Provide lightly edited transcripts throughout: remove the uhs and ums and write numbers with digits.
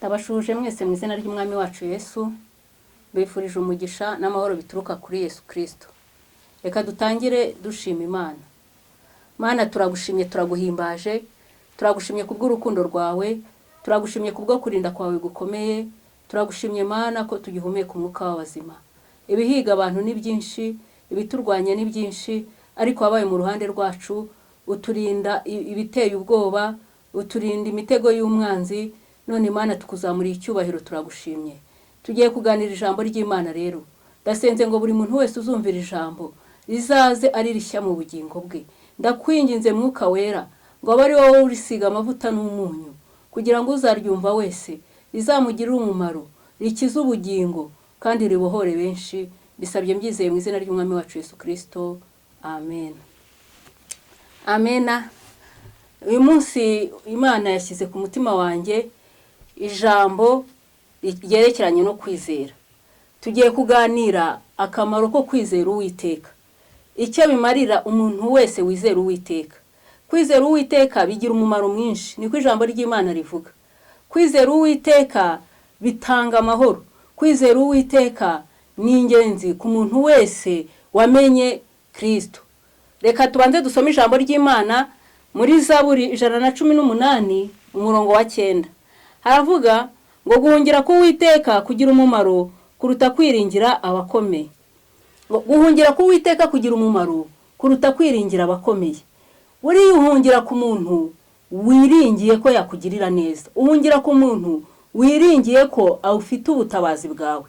Ndabashuhuje mwese mu izina ry'Umwami wacu Yesu, mbifurije umugisha n'amahoro bituruka kuri Yesu Kristo. Reka dutangire dushima Imana. Mana, turagushimye, turaguhimbaje, turagushimye kubw'urukundo rwawe, turagushimye kubwo kurinda kwawe gukomeye, turagushimye Mana ko tugihumeka umwuka w'abazima. Ibihiga abantu ni byinshi, ibiturwanya ni byinshi, ariko wabaye mu ruhande rwacu, uturinda ibiteye ubwoba, uturinda imitego y'umwanzi. None Mana, tukuzamuriye icyubahiro, turagushimye. Tugiye kuganira ijambo ry'Imana rero. Ndasenze ngo buri muntu wese uzumvira ijambo rizaze ari rishya mu bugingo bwe. Ndakwinginze Mwuka Wera ngo abe ari wowe urisiga amavuta n'umunyu, kugira ngo uzaryumva wese rizamugirire umumaro, rikize ubugingo kandi ribohore benshi. Bisabye mbyizeye mu izina ry'Umwami wacu Yesu Kristo. Amen. Amena. Uyu munsi Imana yashyize ku mutima wanjye ijambo ryerekeranye no kwizera. Tugiye kuganira akamaro ko kwizera Uwiteka, icyo bimarira umuntu wese wizera Uwiteka. Kwizera Uwiteka bigira umumaro mwinshi, niko ijambo ry'Imana rivuga. Kwizera Uwiteka bitanga amahoro. Kwizera Uwiteka ni ingenzi ku muntu wese wamenye Kristo. Reka tubanze dusome ijambo ry'Imana muri Zaburi 118, umurongo wa 9. Haravuga ngo guhungira k'Uwiteka kugira umumaro kuruta kwiringira abakomeye. Ngo guhungira k'Uwiteka kugira umumaro kuruta kwiringira abakomeye. Buriya uhungira ku muntu wiringiye ko yakugirira neza, uhungira ku muntu wiringiye ko awufite ubutabazi bwawe.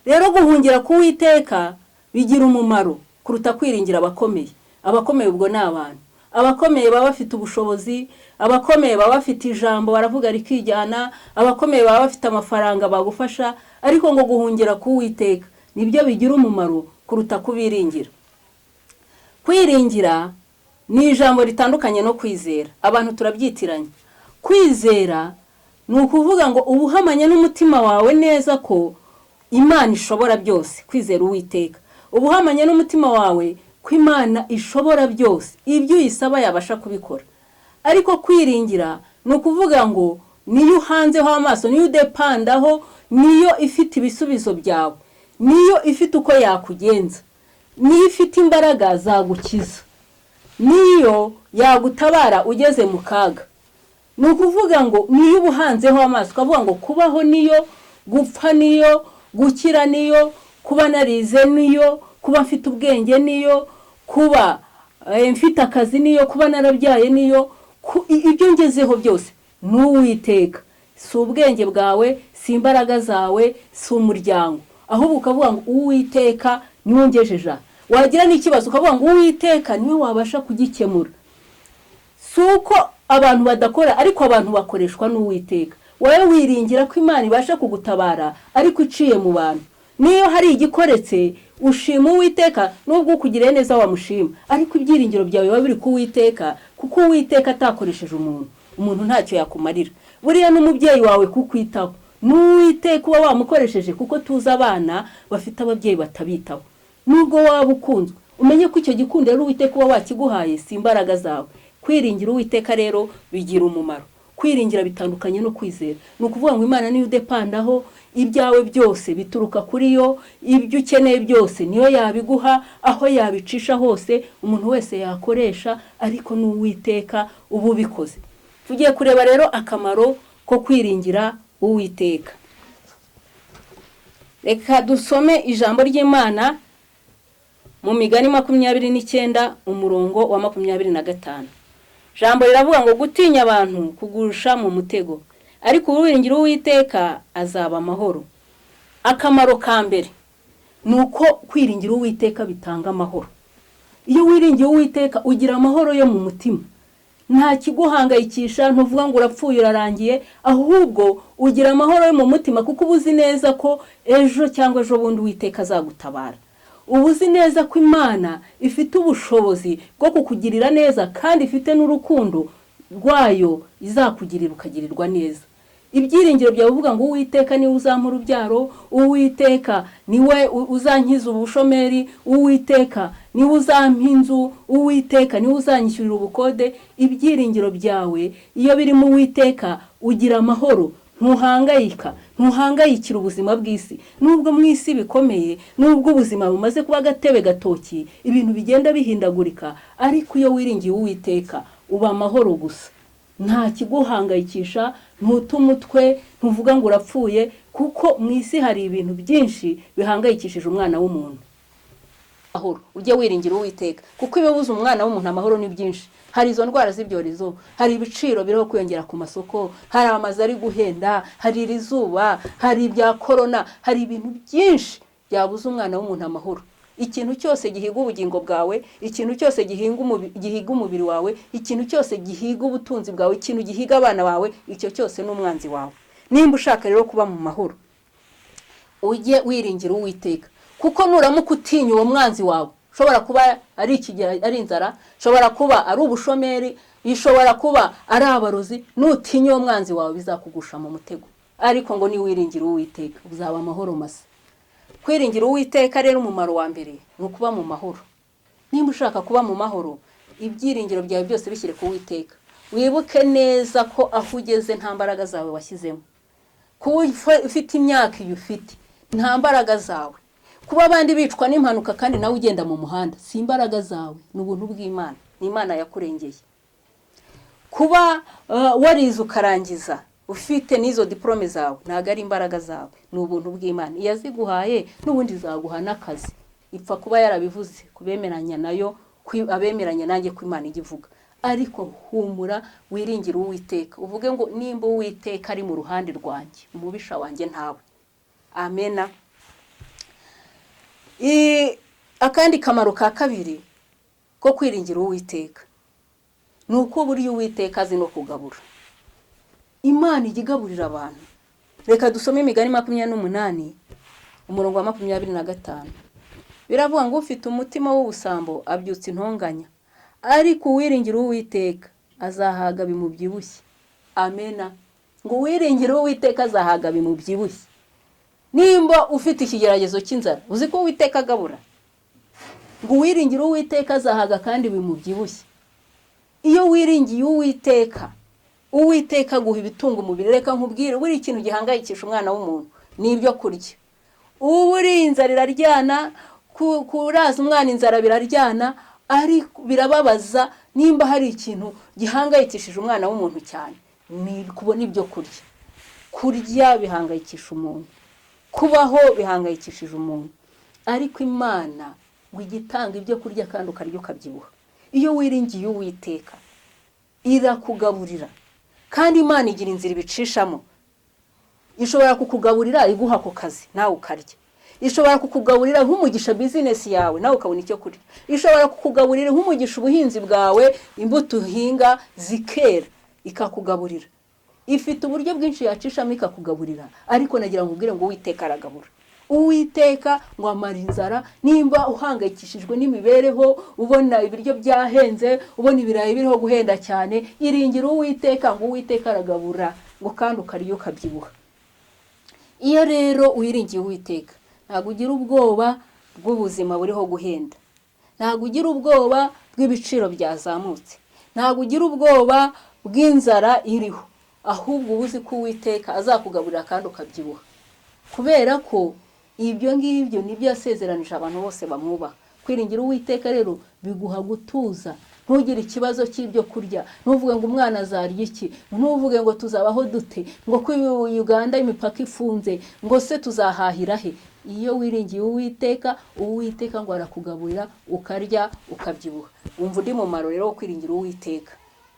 Rero guhungira k'Uwiteka bigira umumaro kuruta kwiringira abakomeye. Abakomeye ubwo ni abantu. Abakomeye baba bafite ubushobozi, abakomeye baba bafite ijambo baravuga rikijyana, abakomeye baba bafite amafaranga bagufasha, ariko ngo guhungira k'Uwiteka nibyo bigira umumaro kuruta kubiringira. Kwiringira ni ijambo ritandukanye no kwizera. Abantu turabyitiranya. Kwizera ni ukuvuga ngo uba uhamanya n'umutima wawe neza ko Imana ishobora byose. Kwizera Uwiteka, uba uhamanya n'umutima wawe ko Imana ishobora byose, ibyo uyisaba yabasha kubikora. Ariko kwiringira ni ukuvuga ngo niyo uhanzeho amaso, niyo udepandaho, niyo ifite ibisubizo byawe, niyo ifite uko yakugenza, niyo ifite imbaraga zagukiza, niyo yagutabara ugeze mu kaga. Ni ukuvuga ngo niyo uba uhanzeho amaso, ukavuga ngo kubaho niyo, gupfa niyo, gukira niyo, kuba narize niyo, kuba mfite ubwenge niyo, kuba mfite akazi niyo, kuba narabyaye niyo, ibyo ngezeho byose ni Uwiteka. Si ubwenge bwawe, si imbaraga zawe, si umuryango, ahubwo ukavuga ngo Uwiteka niwe ungejeje aha. Wagira n'ikibazo ukavuga ngo Uwiteka niwe wabasha kugikemura. Si uko abantu badakora, ariko abantu bakoreshwa n'Uwiteka. Wowe wiringira ko Imana ibasha kugutabara ariko iciye mu bantu. Niyo hari igikoretse ushima Uwiteka, nubwo ukugiriye neza wamushima, ariko ibyiringiro byawe biba biri ku Uwiteka, kuko Uwiteka atakoresheje umuntu, umuntu ntacyo yakumarira. Buriya n'umubyeyi wawe kukwitaho n'Uwiteka uba wamukoresheje, kuko tuzi abana bafite ababyeyi batabitaho. Nubwo waba ukunzwe, umenye ko icyo gikundiro ari Uwiteka uba wakiguhaye, si imbaraga zawe. Kwiringira Uwiteka rero bigira umumaro. Kwiringira bitandukanye no kwizera. Ni ukuvuga ngo Imana niyo udepandaho, ibyawe byose bituruka kuri yo, ibyo ukeneye byose niyo yabiguha, aho yabicisha hose umuntu wese yakoresha, ariko n'Uwiteka uba ubikoze. Tugiye kureba rero akamaro ko kwiringira Uwiteka. Reka dusome ijambo ry'Imana mu Migani 29, umurongo wa 25. Ijambo riravuga ngo gutinya abantu kugusha mu mutego, ariko uwiringira Uwiteka azaba amahoro. Akamaro ka mbere ni uko kwiringira Uwiteka bitanga amahoro. Iyo wiringiye Uwiteka ugira amahoro yo mu mutima, nta kiguhangayikisha, ntuvuga ngo urapfuye urarangiye, ahubwo ugira amahoro yo mu mutima kuko uba uzi neza ko ejo cyangwa ejo bundi Uwiteka azagutabara. Uba uzi neza ko Imana ifite ubushobozi bwo kukugirira neza kandi ifite n'urukundo rwayo izakugirira ukagirirwa neza. Ibyiringiro byawe uvuga ngo Uwiteka niwe uzampa urubyaro, Uwiteka niwe uzankiza ubushomeri, Uwiteka niwe uzampa inzu, Uwiteka niwe uzanyishyurira ubukode. Ibyiringiro byawe iyo biri mu Uwiteka ugira amahoro. Ntuhangayika, ntuhangayikira ubuzima bw'isi. Nubwo mu isi bikomeye, nubwo ubuzima bumaze kuba agatebe gatoki, ibintu bigenda bihindagurika, ariko iyo wiringiye Uwiteka uba amahoro gusa. Nta kiguhangayikisha, ntuta umutwe, ntuvuga ngo urapfuye, kuko mu isi hari ibintu byinshi bihangayikishije umwana w'umuntu. Amahoro, ujye wiringira Uwiteka, kuko ibibuza umwana w'umuntu amahoro ni byinshi. Hari izo ndwara z'ibyorezo, hari ibiciro biriho kwiyongera ku masoko, hari amazu ari guhenda, hari iri zuba, hari ibya korona, hari ibintu byinshi byabuza umwana w'umuntu amahoro. Ikintu cyose gihiga ubugingo bwawe, ikintu cyose gihiga umubiri wawe, ikintu cyose gihiga ubutunzi bwawe, ikintu gihiga abana bawe, icyo cyose ni umwanzi wawe. Nimba ushaka rero kuba mu mahoro, ujye wiringira Uwiteka, kuko nuramuka utinya uwo mwanzi wawe, ushobora kuba ari ari inzara, ushobora kuba ari ubushomeri, ishobora kuba ari abarozi, nutinya uwo mwanzi wawe bizakugusha mu mutego. Ariko ngo niwiringira Uwiteka uzaba amahoro masa. Kwiringira Uwiteka rero, umumaro wa mbere ni ukuba mu mahoro. Nimba ushaka kuba mu mahoro, ibyiringiro byawe byose bishyire ku Uwiteka. Wibuke neza ko aho ugeze nta mbaraga zawe washyizemo. Kuba ufite imyaka iyo ufite, nta mbaraga zawe. Kuba abandi bicwa n'impanuka kandi nawe ugenda mu muhanda, si imbaraga zawe, ni ubuntu bw'Imana, ni Imana yakurengeye. Kuba warize ukarangiza ufite n'izo diporome zawe, ntabwo ari imbaraga zawe, ni ubuntu bw'Imana. Iyaziguhaye n'ubundi izaguha n'akazi, ipfa kuba yarabivuze kubemeranya nayo, abemeranya nanjye ko Imana ijya ivuga. Ariko humura, wiringire Uwiteka, uvuge ngo nimba Uwiteka ari mu ruhande rwanjye, umubisha wanjye ntawe. Amena. Akandi kamaro ka kabiri ko kwiringira Uwiteka ni uko burya Uwiteka azi no kugabura. Imana ijya igaburira abantu. Reka dusome Imigani 28, umurongo wa 25. Biravuga ngo: "Ufite umutima w'ubusambo abyutsa intonganya, ariko uwiringira Uwiteka azahaga bimubyibushye." Amena. Ngo uwiringira Uwiteka azahaga bimubyibushye. Nimba ufite ikigeragezo cy'inzara, uzi ko Uwiteka agabura. Ngo uwiringira Uwiteka azahaga kandi bimubyibushye. Iyo wiringiye Uwiteka, Uwiteka aguha ibitunga umubiri. Reka nkubwire, buri kintu gihangayikisha umwana w'umuntu ni ibyo kurya. Ubu uriye inzara iraryana, kuraza umwana inzara biraryana, ariko birababaza. Nimba hari ikintu gihangayikishije umwana w'umuntu cyane, ni kubona ibyo kurya. Kurya bihangayikisha umuntu, kubaho bihangayikishije umuntu, ariko Imana ngo ijya itanga ibyo kurya kandi ukarya ukabyibuha. Iyo wiringiye Uwiteka irakugaburira, kandi Imana igira inzira ibicishamo. Ishobora kukugaburira iguha ako kazi nawe ukarya, ishobora kukugaburira nk'umugisha bizinesi yawe nawe ukabona icyo kurya, ishobora kukugaburira nk'umugisha ubuhinzi bwawe, imbuto uhinga zikera, ikakugaburira. Ifite uburyo bwinshi yacishamo ikakugaburira. Ariko nagira ngo ubwire ngo Uwiteka aragabura. Uwiteka ngo amara inzara. Nimba uhangayikishijwe n'imibereho, ubona ibiryo byahenze, ubona ibirayi biriho guhenda cyane, iringira Uwiteka. Ngo Uwiteka aragabura, ngo kandi ukarya ukabyibuha. Iyo rero wiringiye Uwiteka, ntabwo ugira ubwoba bw'ubuzima buriho guhenda, ntabwo ugira ubwoba bw'ibiciro byazamutse, ntabwo ugira ubwoba bw'inzara iriho, ahubwo uba uzi ko Uwiteka azakugaburira kandi ukabyibuha, kubera ko ibyo ngibyo nibyo yasezeranije abantu bose bamwubaha. Kwiringira Uwiteka rero biguha gutuza, ntugire ikibazo cy'ibyo kurya, ntuvuge ngo umwana azarya iki, ntuvuge ngo tuzabaho dute, ngo ko Uganda imipaka ifunze, ngo se tuzahahira he. Iyo wiringiye Uwiteka, Uwiteka ngo arakugaburira ukarya ukabyibuha. Wumva undi mumaro rero wo kwiringira Uwiteka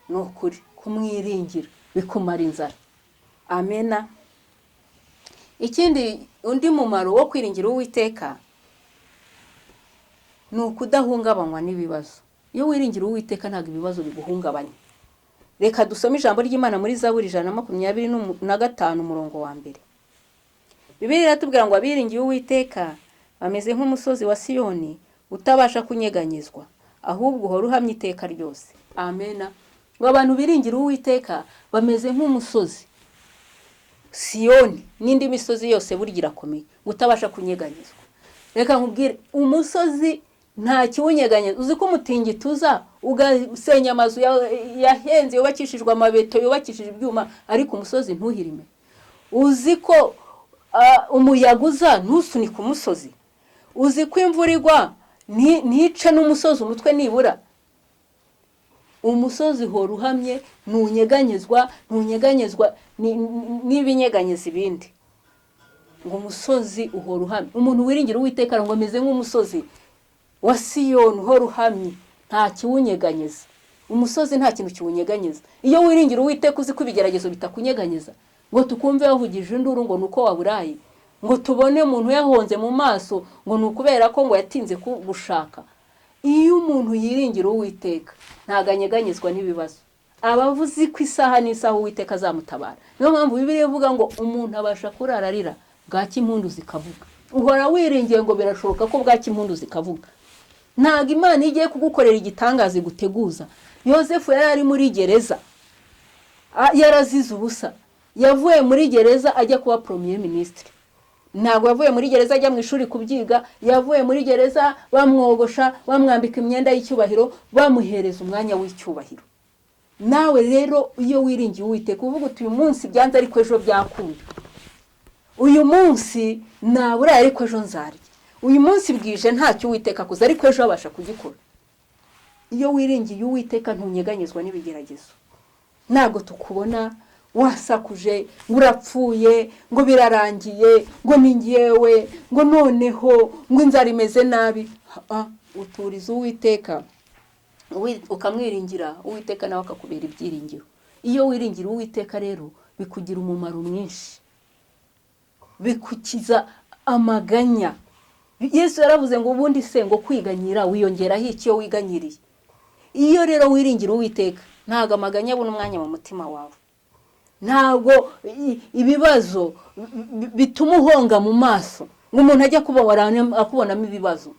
ni ukuri kumwiringira bikumara inzara. Amena. Ikindi, undi mumaro wo kwiringira Uwiteka ni ukudahungabanywa n'ibibazo. Iyo wiringira Uwiteka, ntabwo ibibazo biguhungabanya. Reka dusome ijambo ry'Imana muri Zaburi 125, umurongo wa 1. Bibiliya iratubwira ngo: "Abiringiye Uwiteka bameze nk'umusozi wa Siyoni utabasha kunyeganyezwa, ahubwo uhora uhamye iteka ryose." Amena. Ngo abantu biringira Uwiteka bameze nk'umusozi Siyoni, n'indi misozi yose burya irakomeye, ngo utabasha kunyeganyezwa. Reka nkubwire, umusozi nta kiwunyeganyeza. Uzi ko umutingito uza ugasenya amazu yahenze, yubakishijwe amabeto, yubakishije ibyuma, ariko umusozi ntuhirime? Uzi ko umuyaga uza ntusunike umusozi? Uzi ko imvura igwa ntice n'umusozi umutwe nibura? Umusozi uhora uhamye, ntunyeganyezwa n'ibinyeganyeza ibindi. Ngo umusozi uhora uhamye. Umuntu wiringira Uwiteka ngo ameze nk'umusozi wa Siyoni uhora uhamye, nta kiwunyeganyeza. Umusozi nta kintu kiwunyeganyeza. Iyo wiringira Uwiteka, uzi ko ibigeragezo bitakunyeganyeza. Ngo tukumve wavugije induru ngo ni uko waburaye, ngo tubone umuntu yahonze mu maso ngo ni ukubera ko ngo yatinze gushaka. Iyo umuntu yiringira Uwiteka, ntabwo anyeganyezwa n'ibibazo, aba avuze ko isaha n'isaha Uwiteka azamutabara. Niyo mpamvu Bibiliya ivuga ngo umuntu abasha kurara arira, bwacya impundu zikavuga. Uhora wiringiye ngo birashoboka ko bwacya impundu zikavuga. Ntabwo Imana iyo igiye kugukorera igitangaza iguteguza. Yosefu yari ari muri gereza, yarazize ubusa. Yavuye muri gereza ajya kuba premier ministre. Ntabwo yavuye muri gereza ajya mu ishuri kubyiga. Yavuye muri gereza bamwogosha, bamwambika imyenda y'icyubahiro, bamuhereza umwanya w'icyubahiro. Nawe rero, iyo wiringiye Uwiteka, uvuga uti: "Uyu munsi byanze, ariko ejo byakunda. Uyu munsi naburaye, ariko ejo nzarya. Uyu munsi bwije ntacyo Uwiteka akoze, ariko ejo abasha kugikora." Iyo wiringiye Uwiteka, ntunyeganyezwa n'ibigeragezo. Ntabwo tukubona wasakuje ngo urapfuye, ngo birarangiye, ngo ni ngewe, ngo noneho ngo inzara imeze nabi. Uturiza Uwiteka, ukamwiringira, Uwiteka nawe akakubera ibyiringiro. Iyo wiringira Uwiteka rero, bikugira umumaro mwinshi, bikukiza amaganya. Yesu yaravuze ngo: "Ubundi se ngo kwiganyira wiyongeraho iki iyo wiganyiriye?" Iyo rero wiringira Uwiteka, ntabwo amaganya abona umwanya mu mutima wawe. Ntabwo ibibazo bituma uhonga mu maso, ngo umuntu ajya akubonamo ibibazo.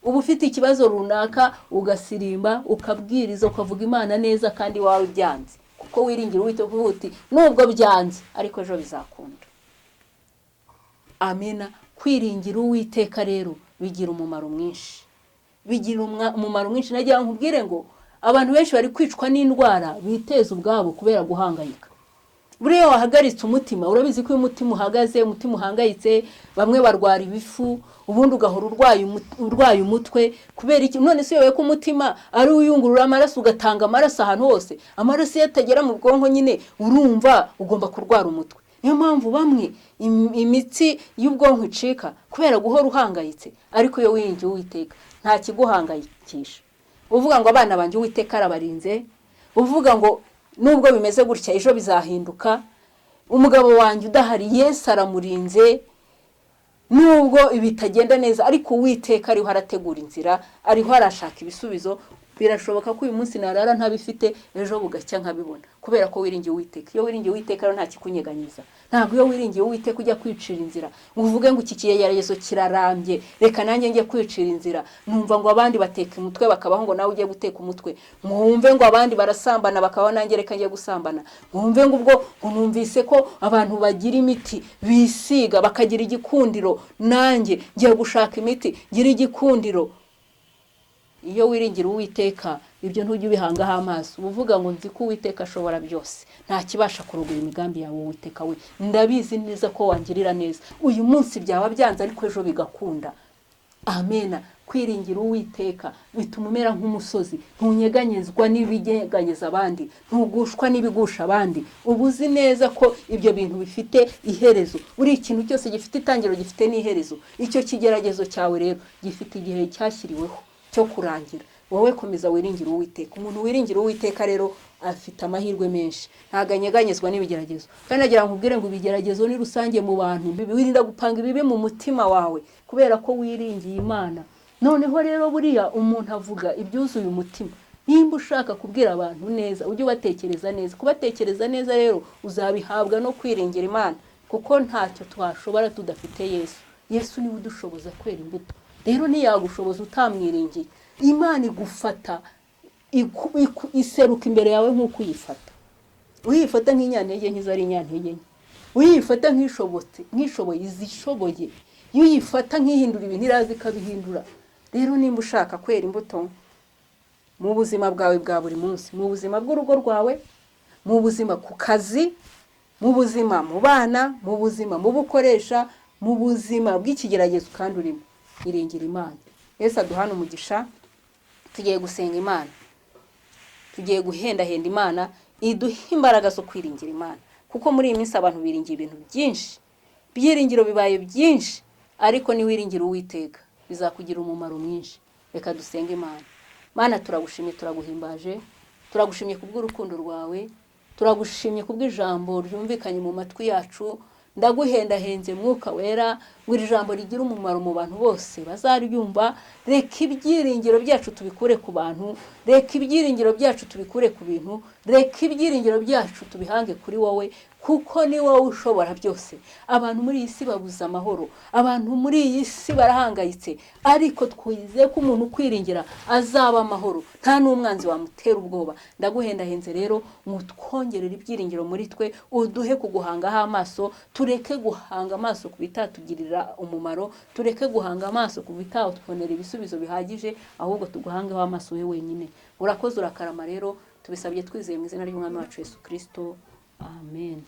Uba ufite ikibazo runaka, ugasirimba, ukabwiriza, ukavuga Imana neza kandi iwawe byanze, kuko wiringira Uwiteka, uvuga uti: "Nubwo byanze, ariko ejo bizakunda." Amena. Kwiringira Uwiteka rero bigira umumaro mwinshi, bigira umumaro mwinshi. Nagira ngo nkubwire ngo abantu benshi bari kwicwa n'indwara biteza ubwabo kubera guhangayika. Buriya wahagaritse umutima, urabizi ko iyo umutima uhagaze, umutima uhangayitse, bamwe barwara ibifu, ubundi ugahora urwaye umutwe. Kubera iki? None se uyobewe ko umutima ari uyungurura amaraso, ugatanga amaraso ahantu hose? Amaraso iyo atagera mu bwonko nyine, urumva ugomba kurwara umutwe. Niyo mpamvu bamwe imitsi y'ubwonko icika kubera guhora uhangayitse. Ariko iyo wiringiye Uwiteka, nta kiguhangayikisha. Uvuga ngo: "Abana banjye Uwiteka arabarinze." Uvuga ngo: "Nubwo bimeze gutya, ejo bizahinduka. Umugabo wanjye udahari, Yesu aramurinze. Nubwo bitagenda neza, ariko Uwiteka ariho arategura inzira, ariho arashaka ibisubizo. Birashoboka ko uyu munsi narara ntabifite, ejo bugacya nkabibona," kubera ko wiringiye Uwiteka. Iyo wiringiye Uwiteka rero, nta kikunyeganyeza. Ntabwo iyo wiringiye Uwiteka ujya kwicira inzira ngo uvuge ngo: "Iki kigeragezo kirarambye, reka nanjye njye kwicira inzira. Numva ngo abandi bateka umutwe bakabaho, ngo nawe ujye guteka umutwe. Mwumve ngo abandi barasambana bakabaho, nanjye reka njye gusambana. Mwumve ngo ubwo ngo numvise ko abantu bagira imiti bisiga bakagira igikundiro, nanjye ngiye gushaka imiti ngira igikundiro." Iyo wiringira Uwiteka, ibyo ntujya ubihangaho amaso. Uba uvuga ngo: "Nzi ko Uwiteka ashobora byose, nta kibasha kurogora imigambi yawe. Uwiteka we, ndabizi neza ko wangirira neza. Uyu munsi byaba byanze, ariko ejo bigakunda." Amena. Kwiringira Uwiteka bituma umera nk'umusozi, ntunyeganyezwa n'ibinyeganyeza abandi, ntugushwa n'ibigusha abandi. Uba uzi neza ko ibyo bintu bifite iherezo. Buri ikintu cyose gifite itangiriro gifite n'iherezo. Icyo kigeragezo cyawe rero gifite igihe cyashyiriweho cyo kurangira. Wowe komeza wiringire Uwiteka. Umuntu wiringira Uwiteka rero afite amahirwe menshi, ntabwo anyeganyezwa n'ibigeragezo. Kandi nagira ngo nkubwire ngo ibigeragezo ni rusange mu bantu. Wirinda gupanga ibibi mu mutima wawe kubera ko wiringiye Imana. Noneho rero, buriya umuntu avuga ibyuzuye umutima. Nimba ushaka kubwira abantu neza, ujye ubatekereza neza. Kubatekereza neza rero uzabihabwa no kwiringira Imana, kuko ntacyo twashobora tudafite Yesu. Yesu niwe udushoboza kwera imbuto. Rero ntiyagushoboza utamwiringiye. Imana igufata, iseruka imbere yawe nk'uko uyifata. Uyifata nk'inyantege nke, ari inyantege nke. Uyifata nk'ishobotse, nk'ishoboye, izishoboye. Iyo uyifata nk'ihindura ibintu, iraza ikabihindura. Rero nimba ushaka kwera imbuto mu buzima bwawe bwa buri munsi, mu buzima bw'urugo rwawe, mu buzima ku kazi. Mu buzima, mu bana, mu buzima, mu bukoresha, mu buzima bw'ikigeragezo kandi urimo, iringira Imana. Yesu aduhane umugisha. Tugiye gusenga Imana, tugiye guhendahenda Imana iduhe imbaraga zo kwiringira Imana, kuko muri iyi minsi abantu biringiye ibintu byinshi, ibyiringiro bibaye byinshi, ariko niwiringira Uwiteka bizakugira umumaro mwinshi. Reka dusenge Imana. Mana, turagushimye, turaguhimbaje, turagushimye kubw'urukundo rwawe, turagushimye kubw'ijambo ryumvikanye mu matwi yacu. Ndaguhendahenze Mwuka Wera ngo iri jambo rigire umumaro mu bantu bose bazaryumva. Reka ibyiringiro byacu tubikure ku bantu, reka ibyiringiro byacu tubikure ku bintu, reka ibyiringiro byacu tubihange kuri wowe, kuko ni wowe ushobora byose. Abantu muri iyi si babuze amahoro, abantu muri iyi si barahangayitse, ariko twizeye ko umuntu ukwiringira azaba amahoro, nta n'umwanzi wamutera ubwoba. Ndaguhendahenze rero ngo utwongerere ibyiringiro muri twe, uduhe kuguhangaho amaso, tureke guhanga amaso ku bitatugirira umumaro, tureke guhanga amaso ku bitatubonera ibisubizo bihagije, ahubwo tuguhangeho amaso we wenyine. Urakoze, urakarama. Rero tubisabye twizeye mu izina ry'Umwami wacu Yesu Kirisito, amen.